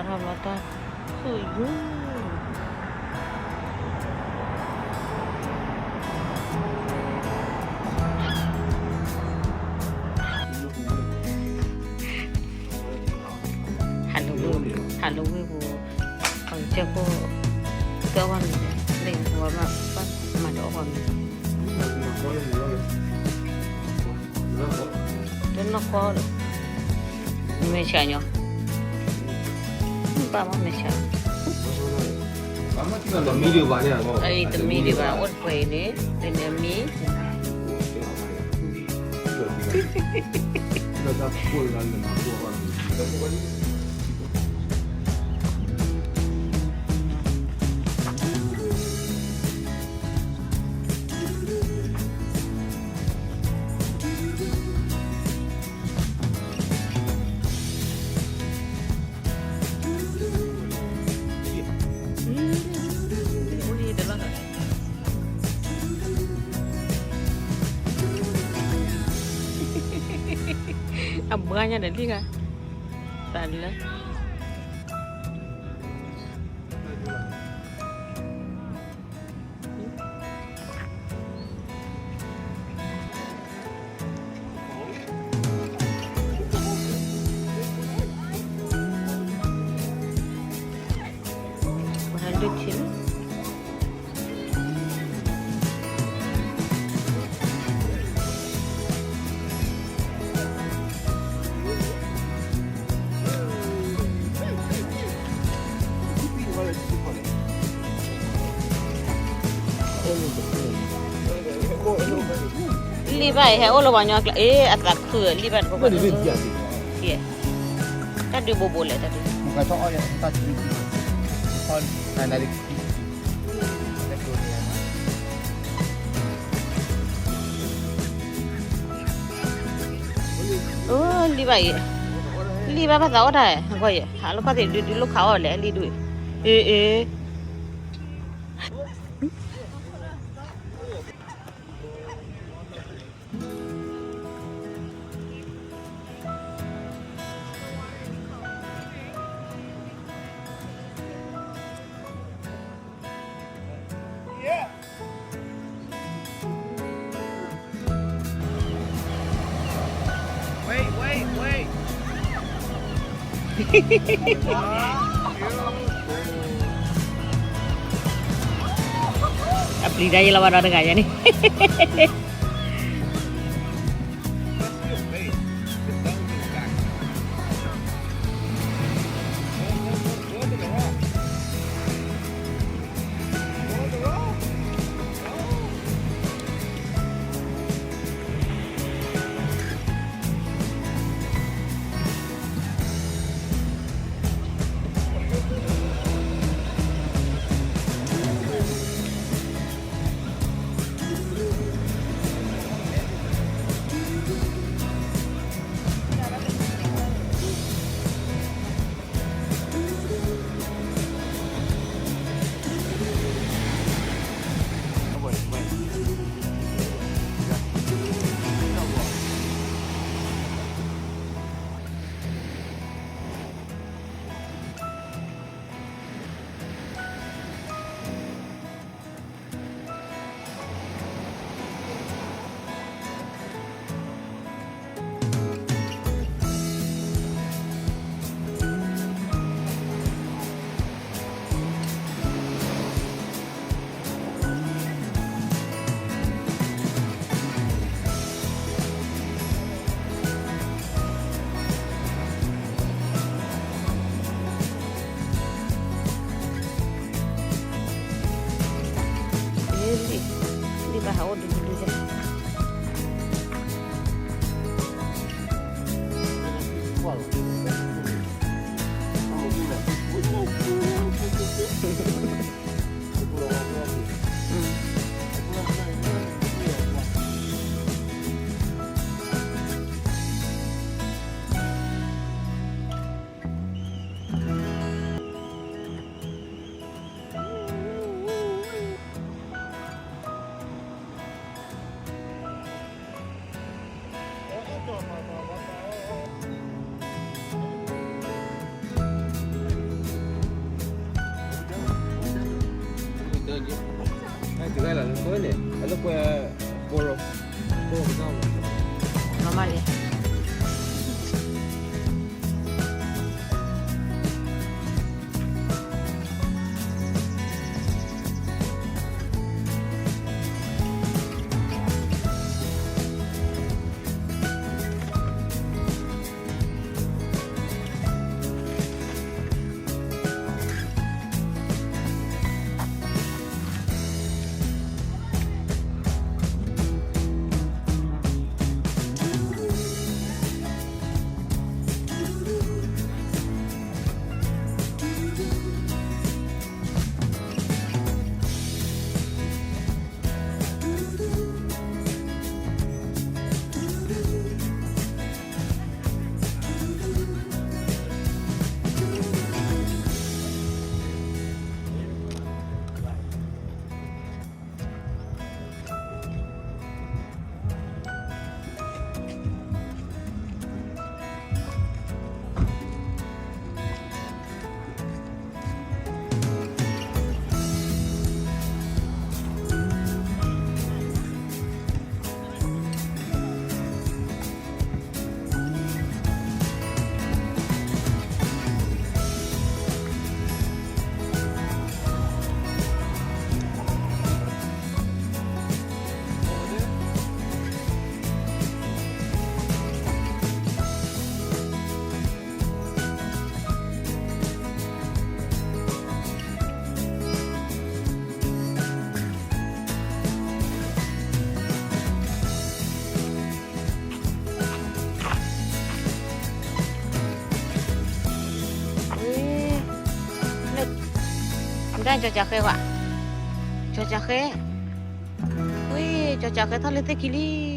ထီၣ်ဘျီတၢ်ခုၣ်ယူၤ Halloween ပူၤ ပှၤကစၢၢ်ခိၣ် တအီၣ်ဘၣ်မ့ၤ လၢပှၤဘၣ်မၤတအီၣ်ဘၣ်မ့ၤ တနီၢ်ကီၢ်ဒီး မ့ၢ်ဆှးညီ ဘၣ်မ့ၢ်ဆှး တမံၤဒံးဘၣ်န့ၣ် အံၤတမံၤဒံးဘၣ် အိၣ်တပှဲၤအံၤန့ၣ် တန့ၣ်အမံၤ အဘှါညါဒီးလံဂၤ တၢ်လၢ ပှၤဟဲဒိၣ်ထံလီၤ လံၣ်ဘၣ်အံၤ ဟဲအိၣ်လၢပှၤကညီကျါ အ့ အသးခု လံၣ်ဘၣ်တဖိ တၢ်ဒုးဘိးဘိးလဲၣ် တၢ်ဒုး အိ လံၣ်ဘၣ်အံၤ လံၣ်ဘၣ်ဘၣ်သးအိၣ်တၢ် ကွၢ်ယဲ ဟးလိာ်ခီၣ်သ့ၣ်ဒုးဒုးလိာ်ခးအီၣ်လဲၣ် လံၣ်ဒုး အ့ အ့ အပျံၤတၢ်ယဲလီၤဘၣ်ဒီးတဂၤယဲန့ၣ် လီၤမးလံ. ဝဲ, ဒၣ်ကၠီၤကၠးဃဲဝဲ, ကၠီၤကၠးဃဲ, ဝဲ, ကၠီၤကၠးဃဲထီၣ်လၢသ့ၣ်ခံလံ. တၢ်ကိးသီၣ်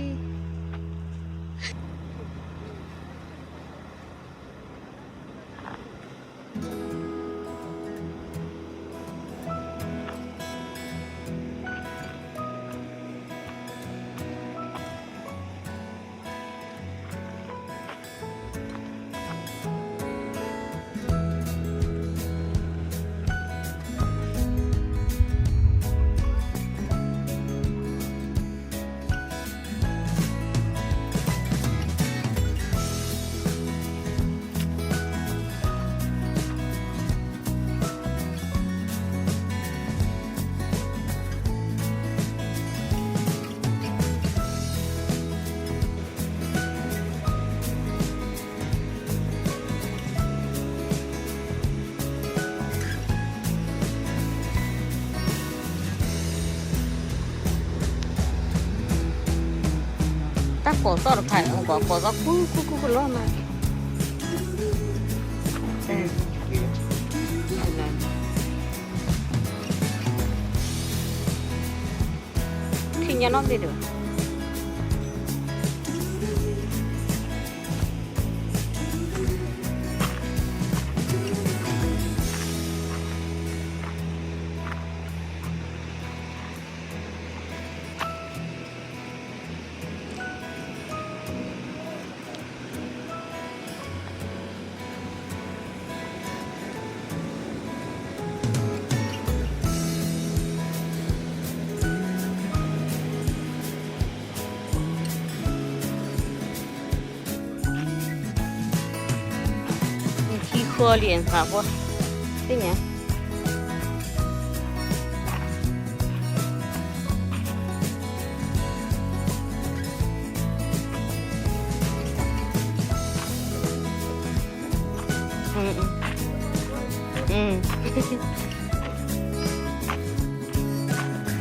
တခါ, ကိးသီၣ်ကူကူကူကူလီၤမး. ထံၣ်ညါနီၣ်သ့ၣ်ဒီး ထံဃီလံ သးပှၢ်, သ့ၣ်ညါ.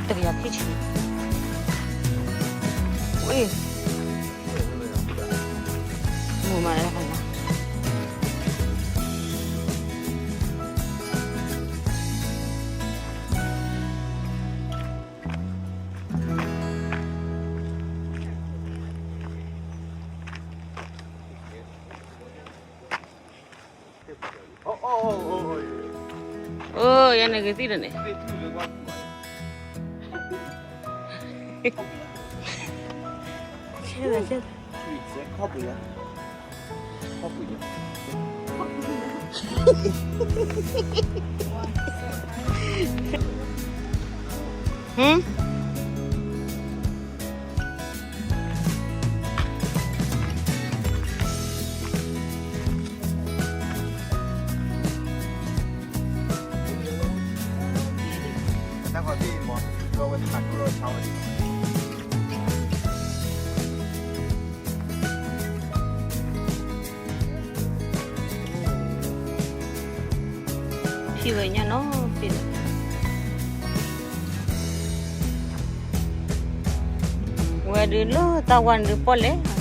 တကယၤခံဆံ, ဝ့ၢ်, မုာ်မးလၢ, အိၣ်, ယၤန့ၣ်ဂ့ၤသံဒီးန့ၣ်, ဆဲ, ဆဲ, ဟမ်. ထံၣ်ဝဲညါနီၤ, ဝဲဒုးလၢတၢ်ဝါန့ၣ်ဒုးပီၣ်လဲၣ်.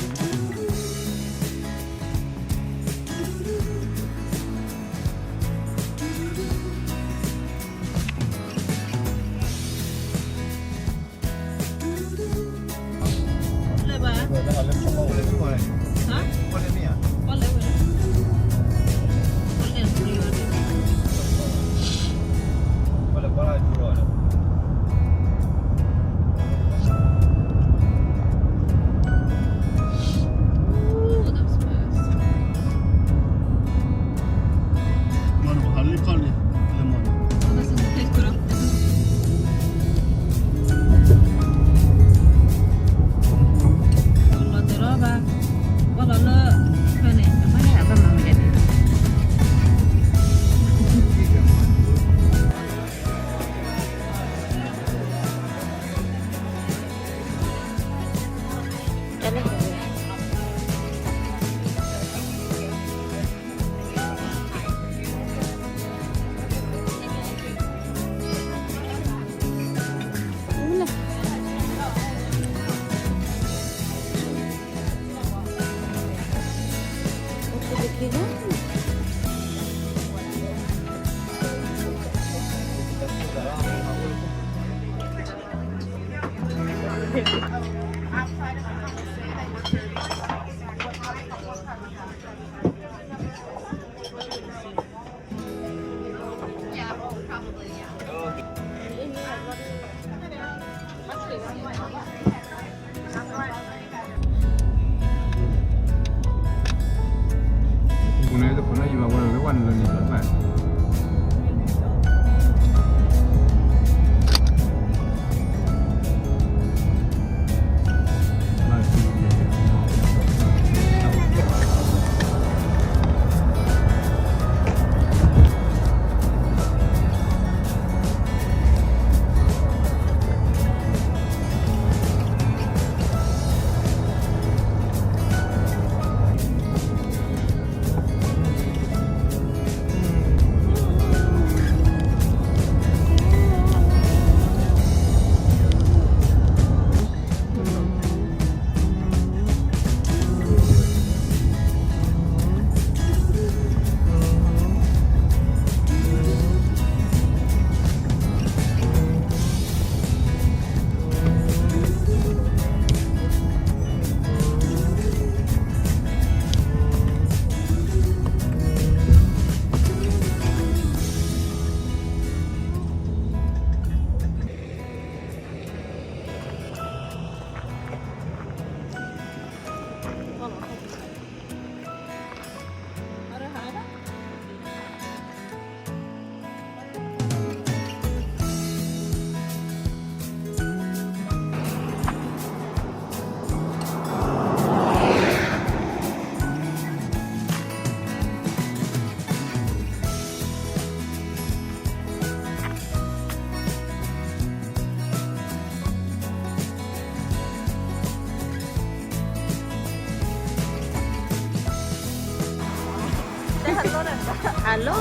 Hello.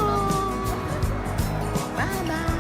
Bye bye.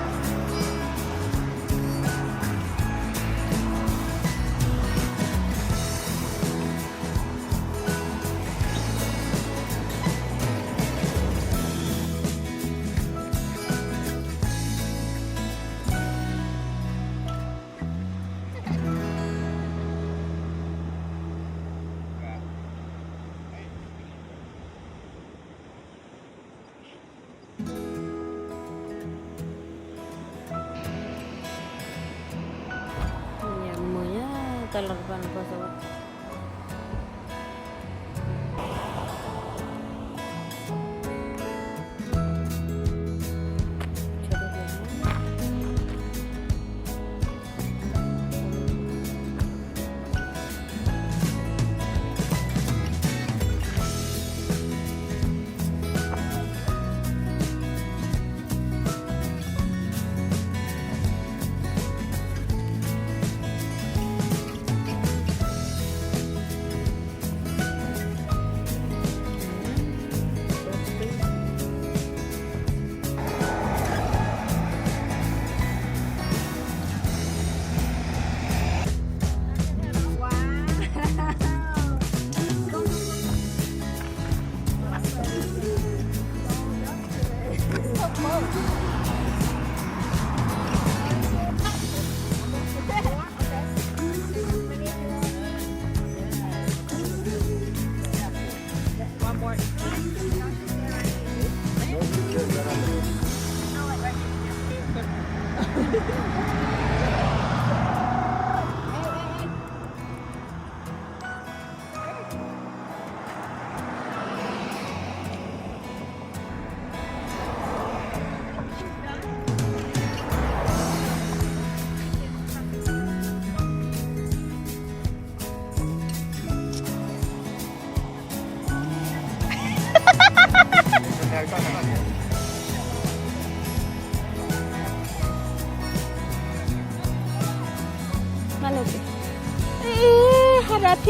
မၤလၢက့ၤ, အ့, ဟးဒၣ်ဖ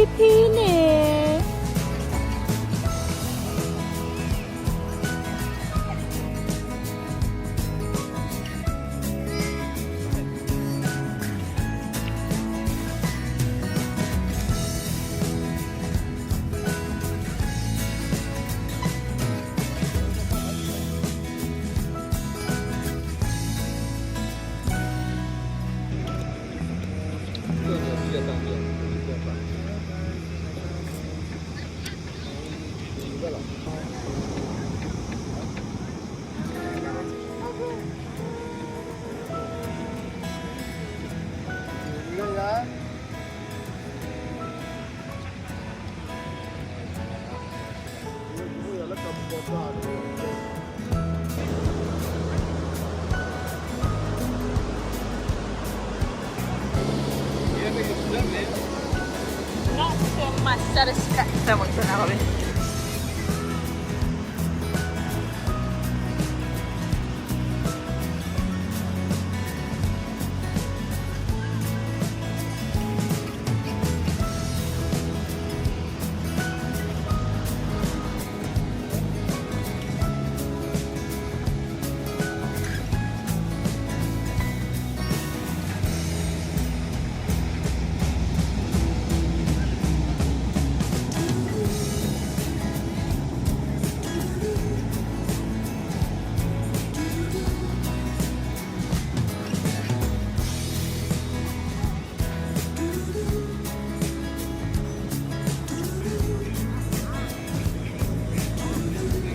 ံဖံန့ၣ်.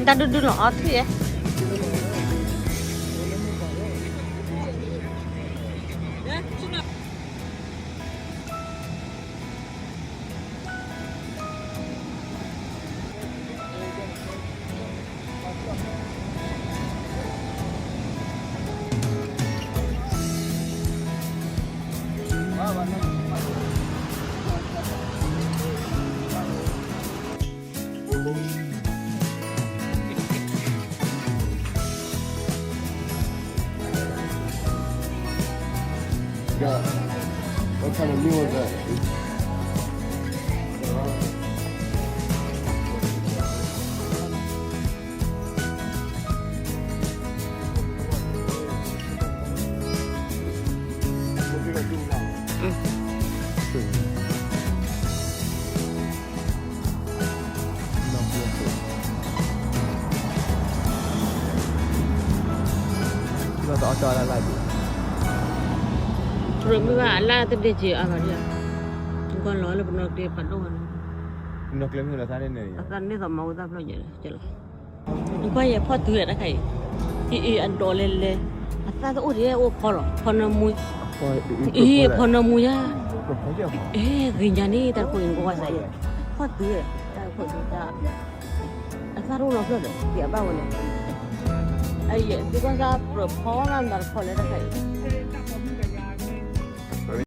တၢ်ဒူဒူနီၤအီထံၣ်ဧါ. ရမုၢ်ဘၣ်အလၢ်တဒ့ၣ်က့ၤအါဂၤဒၣ်, ကွၢ်လီၤလၢပနီၢ်ကျဲဖးဒိၣ်ဝဲန့ၣ်, အသးန့ၢ်သးမၤဝဲသၣ်ဖျၢၣ်ယဲၢ်လီၤ. နကွၢ်ယဲၢ်ဖီၣ်တုၤတၢ်ခါအံၤ, အ့ၣ်အ့ၣ်အဒိးလဲၤလဲၤ, အသၣ်တအိၣ်ဒံးအိၣ်ဖီလီၤ, ဖီနၢမူ, အ့ၣ်ဖီနၢမူယါ, အဲ ဂ့ၤညါန့ၣ် တၢ်တခိၣ်အံၤနကဝါစးယဲၢ်, ဖီၣ်တုၤ, တၢ်တခိၣ်ဒံးတၢ် အသၣ်တအိၣ်လီၤဖျၢၣ်ဒီး က့ၤအဘၣ်ဝဲန့ၣ်, အယဲၢ်သုကီၢ်သၣ်ပြၢဖီလၢနတၢ်တခီလဲၣ်တၢ်ခါအံၤ